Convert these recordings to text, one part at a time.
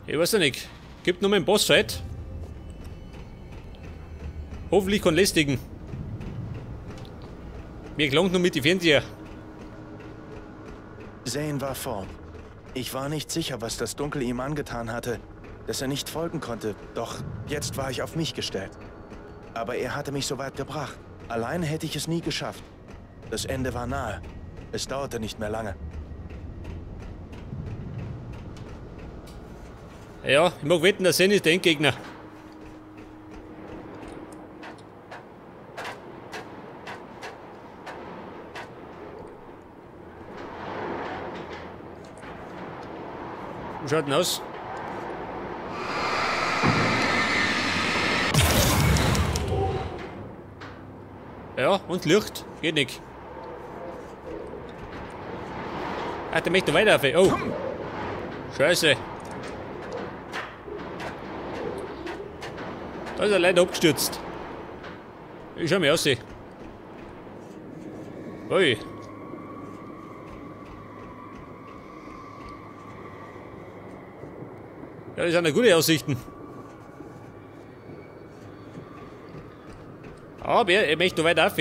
Ich weiß ja nicht. Gibt noch mal einen Bossfight. Hoffentlich keinen lästigen. Mir gelangt noch mit die Fernseher. Zane war fort. Ich war nicht sicher, was das Dunkel ihm angetan hatte, dass er nicht folgen konnte, doch jetzt war ich auf mich gestellt. Aber er hatte mich so weit gebracht. Allein hätte ich es nie geschafft. Das Ende war nahe. Es dauerte nicht mehr lange. Ja, ich mag wetten, der Zane ist der Endgegner. Wie schaut denn aus? Ja, und Licht. Geht nicht. Ach, der möchte weiter. Oh. Scheiße. Da ist er leider abgestürzt. Ich schau mir aus. Ui. Ja, das sind ja gute Aussichten. Aber er möchte noch weiter auf.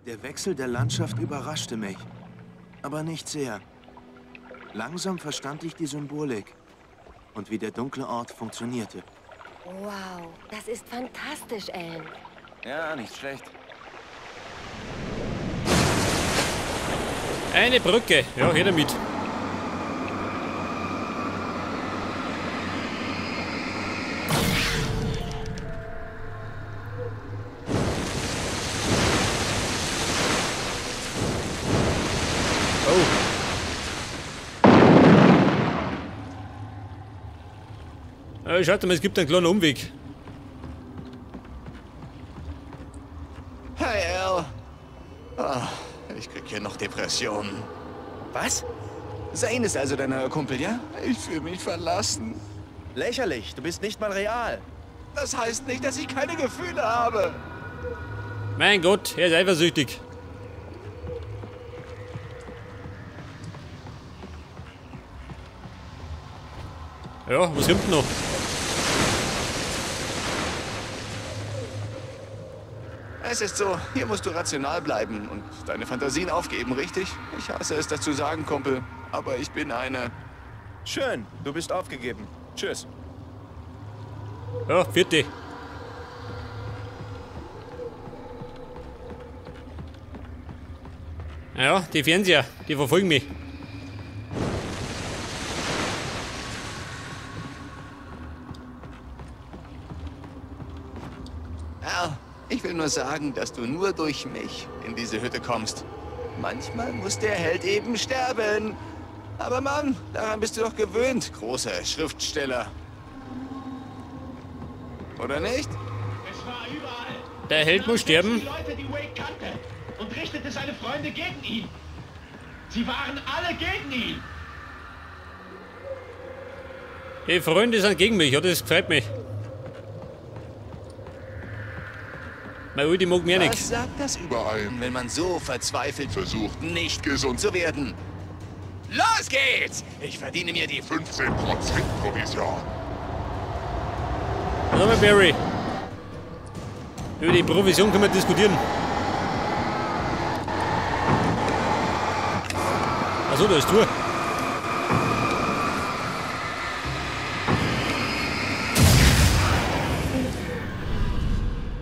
Der Wechsel der Landschaft überraschte mich, aber nicht sehr. Langsam verstand ich die Symbolik und wie der dunkle Ort funktionierte. Wow, das ist fantastisch, Alan. Ja, nicht schlecht. Eine Brücke, ja, her damit. Oh. Schaut mal, es gibt einen kleinen Umweg. Hey, Al. Oh, ich krieg hier noch Depressionen. Was? Zane ist also dein neuer Kumpel, ja? Ich fühle mich verlassen. Lächerlich, du bist nicht mal real. Das heißt nicht, dass ich keine Gefühle habe. Mein Gott, er ist eifersüchtig. Ja, was kommt noch? Es ist so, hier musst du rational bleiben und deine Fantasien aufgeben, richtig? Ich hasse es, das zu sagen, Kumpel, aber ich bin eine... Schön, du bist aufgegeben. Tschüss. Ja, vierte. Ja, die Fernseher, die verfolgen mich. Ich will nur sagen, dass du nur durch mich in diese Hütte kommst. Manchmal muss der Held eben sterben. Aber Mann, daran bist du doch gewöhnt, großer Schriftsteller. Oder nicht? Es war überall. Der Held muss sterben. Die Leute, die Wake kannte, und richtete seine Freunde gegen ihn. Sie waren alle gegen ihn. Die Freunde sind gegen mich, ja, das gefällt mich. Mein Ulti mag mir nichts. Was sagt das über einen, wenn man so verzweifelt versucht, nicht gesund zu werden? Los geht's! Ich verdiene mir die 15% Provision. Nochmal, Barry. Über die Provision können wir diskutieren. Achso, da ist Tour.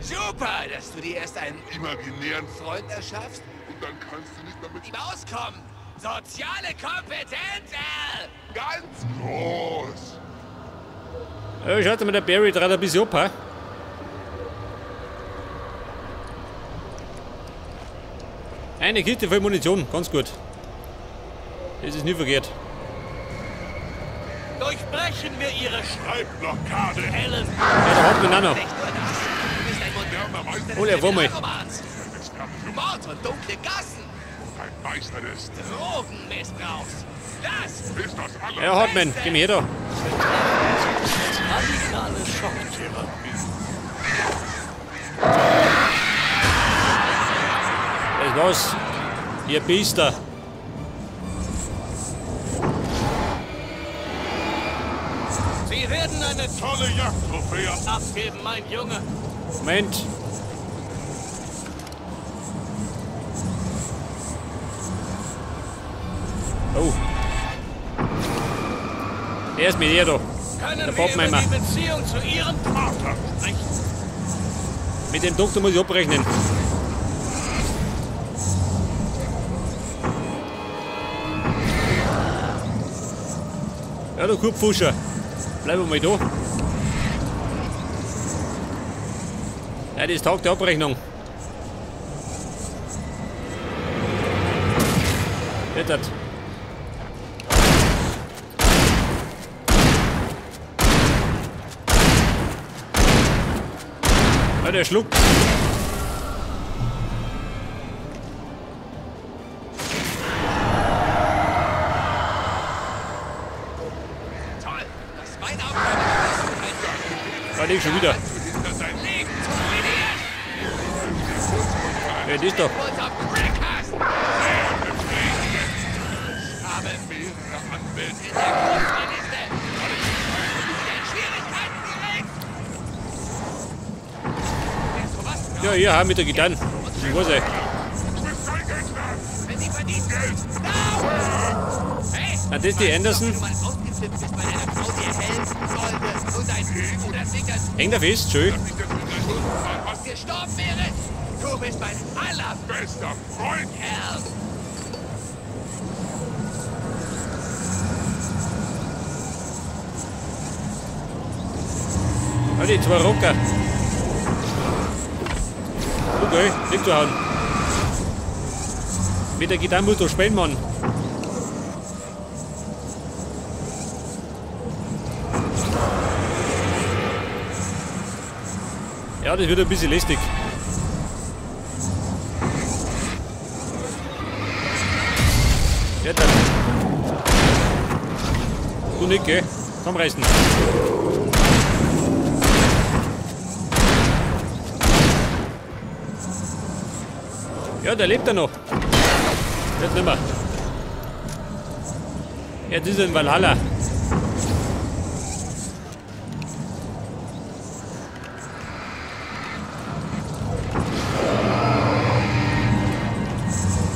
Super, dass du dir erst einen imaginären Freund erschaffst und dann kannst du nicht mehr mit ihm auskommen. Soziale Kompetenz, Al! Ganz groß! Ja, schaut mal, der Barry dreht ein bisschen ab, ha? Eine Kiste voll Munition, ganz gut. Das ist nie verkehrt. Du Durchbrechen wir ihre Schreibblockade. Ellen. Ja, da hat man auch noch. Nicht nur das. Du bist ein moderner Meister Hol der Wummel. Romans. Mord und dunkle Gassen. Ein Meister des Drogenmissbrauchs. Das ist das aller. Ja, Hartmann, geh mir her da. Radikale Schocktherapie. Das war's. Ihr Biester. Sie werden eine tolle Jagdtrophäe abgeben, mein Junge. Moment. Oh. Er ist mit ihr da. Können Der wir über Pappenheimer. die Beziehung zu Ihrem Vater sprechen? Mit dem Doktor muss ich abrechnen. Ja, du Kupfuscher. Bleib mal da. Ja, das ist Tag der Abrechnung. Wird. Ja, der schluckt. Toll, dass meine Aufgabe ist, Da liegt schon wieder. ein Leben zu ruinieren. Ja, das ist doch. Kurz auf Crack hast. Ich habe mehrere Anwälte. in der Kurzliste. Der in Schwierigkeiten gerät. Wer sowas Ja, hier, mit der Gitarre. Ich weiß ey. Du bist kein Gegner. Wenn sie verdient. No! Hey, Ah, das ist die Anderson. Wenn du mal ausgeflippt bist, weil eine Frau dir helfen sollte und dein Bruder sicher Hängt er fest, schön. gestorben wäre, du bist mein allerbester Bester Freund. Kerl. Ja, die zwei Rocker. Okay, nicht zu hauen. Mit der Gitarre musst du spielen, Mann. Ja, das wird ein bisschen lästig. Ja, dann. Du nicht, gell? Komm, reißen. Ja, der lebt ja noch. Jetzt nimmer. Jetzt ist er in Valhalla.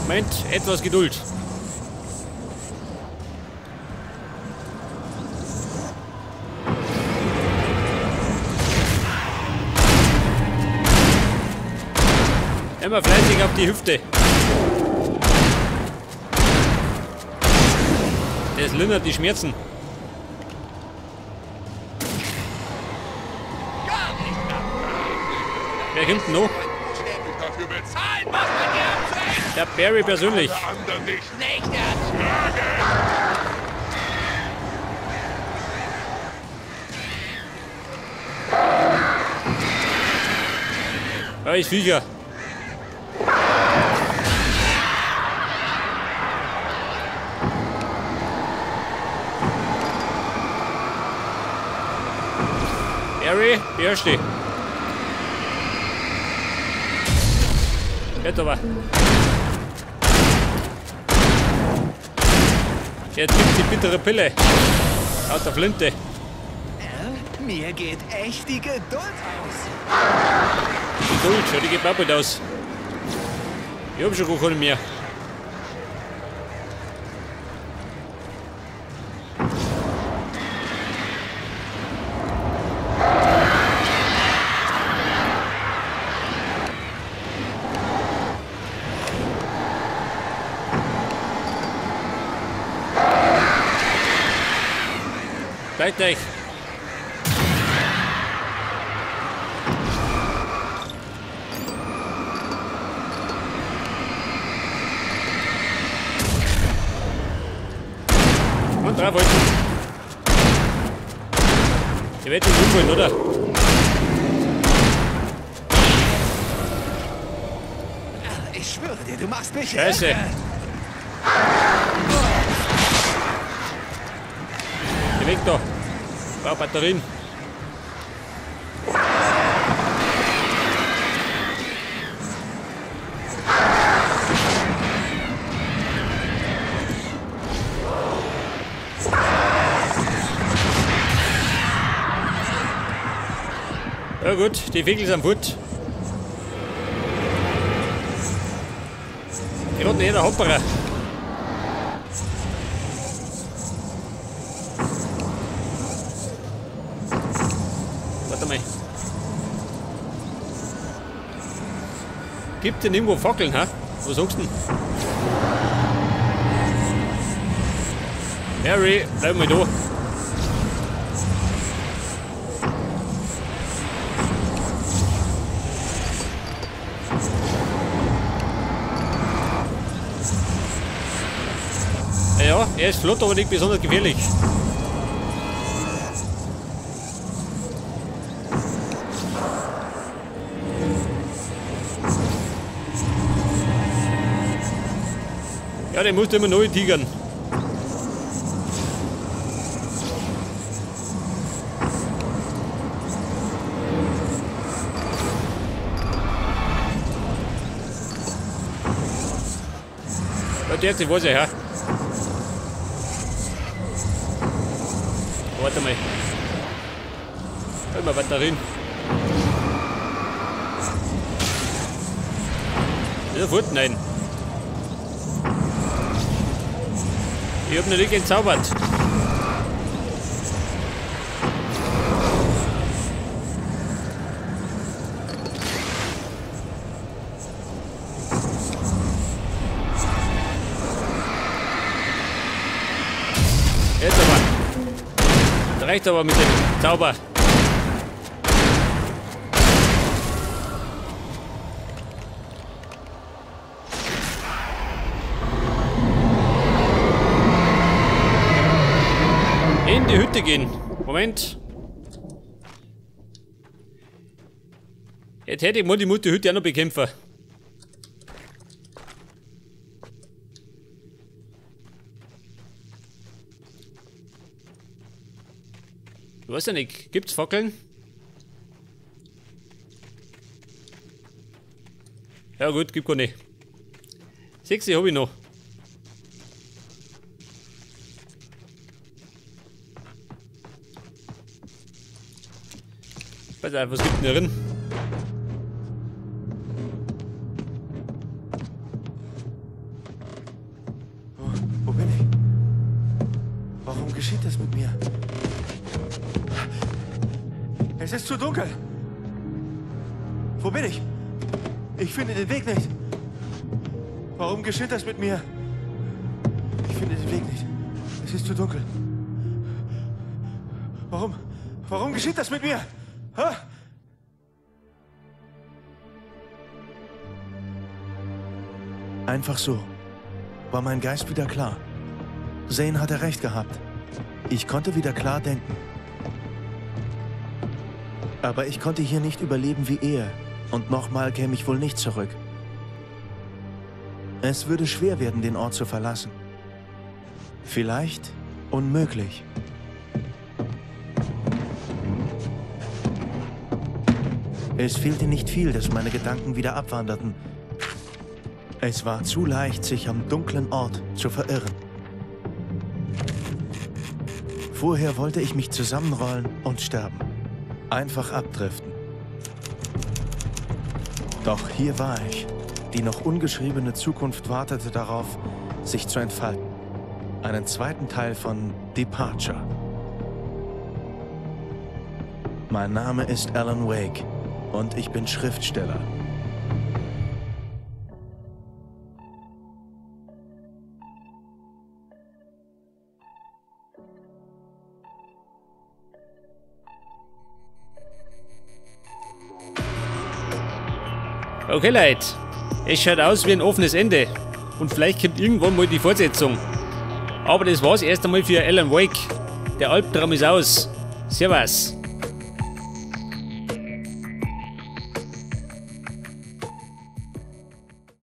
Moment, etwas Geduld. Immer fleißig auf die Hüfte. Das lindert die Schmerzen. Wer kommt denn noch? Dafür bezahlen. Der Barry persönlich. Alle anderen nicht. Ja, ich Viecher. Barry, beherrsch dich. Jetzt aber. Jetzt gibt's die bittere Pille. Aus der Flinte. Mir geht echt die Geduld aus. Geduld, schau, die geht mir auch bald aus. Ich hab schon gar keine mehr. Bleibt euch. Und drauf halten. Sie wird nicht umfallen, oder? Ich schwöre dir, du machst mich Scheiße. irre. Geh weg da. Brauch Batterien. Ja gut, die Fickel sind fort. Die hat nicht jeder Hopperer. Warte mal. Gibt denn irgendwo Fackeln, ha? Was sagst du denn? Harry, bleib mal da. Ja, er ist flott, aber nicht besonders gefährlich. Ja, den musst du immer neu tigern. Ja, der ist weiß ich, ja. Warte mal. Immer Batterien. Ist er fort? Nein. Ich hab noch nicht entzaubert. Jetzt aber. Das reicht aber mit dem Zauber. In die Hütte gehen. Moment. Jetzt hätte ich mal die Mutter Hütte auch noch bekämpfen. Ich weiß ja nicht, gibt's Fackeln? Ja gut, gibt keine. 6 habe ich noch. Pass auf, was gibt denn da drin? Wo bin ich? Warum geschieht das mit mir? Es ist zu dunkel. Wo bin ich? Ich finde den Weg nicht. Warum geschieht das mit mir? Ich finde den Weg nicht. Es ist zu dunkel. Warum? Warum geschieht das mit mir? Ha? Einfach so war mein Geist wieder klar. Zane hatte recht gehabt. Ich konnte wieder klar denken. Aber ich konnte hier nicht überleben wie er. Und nochmal käme ich wohl nicht zurück. Es würde schwer werden, den Ort zu verlassen. Vielleicht unmöglich. Es fehlte nicht viel, dass meine Gedanken wieder abwanderten. Es war zu leicht, sich am dunklen Ort zu verirren. Vorher wollte ich mich zusammenrollen und sterben. Einfach abdriften. Doch hier war ich. Die noch ungeschriebene Zukunft wartete darauf, sich zu entfalten. Einen zweiten Teil von Departure. Mein Name ist Alan Wake und ich bin Schriftsteller. Okay, Leute. Es schaut aus wie ein offenes Ende. Und vielleicht kommt irgendwann mal die Fortsetzung. Aber das war's erst einmal für Alan Wake. Der Albtraum ist aus. Servus.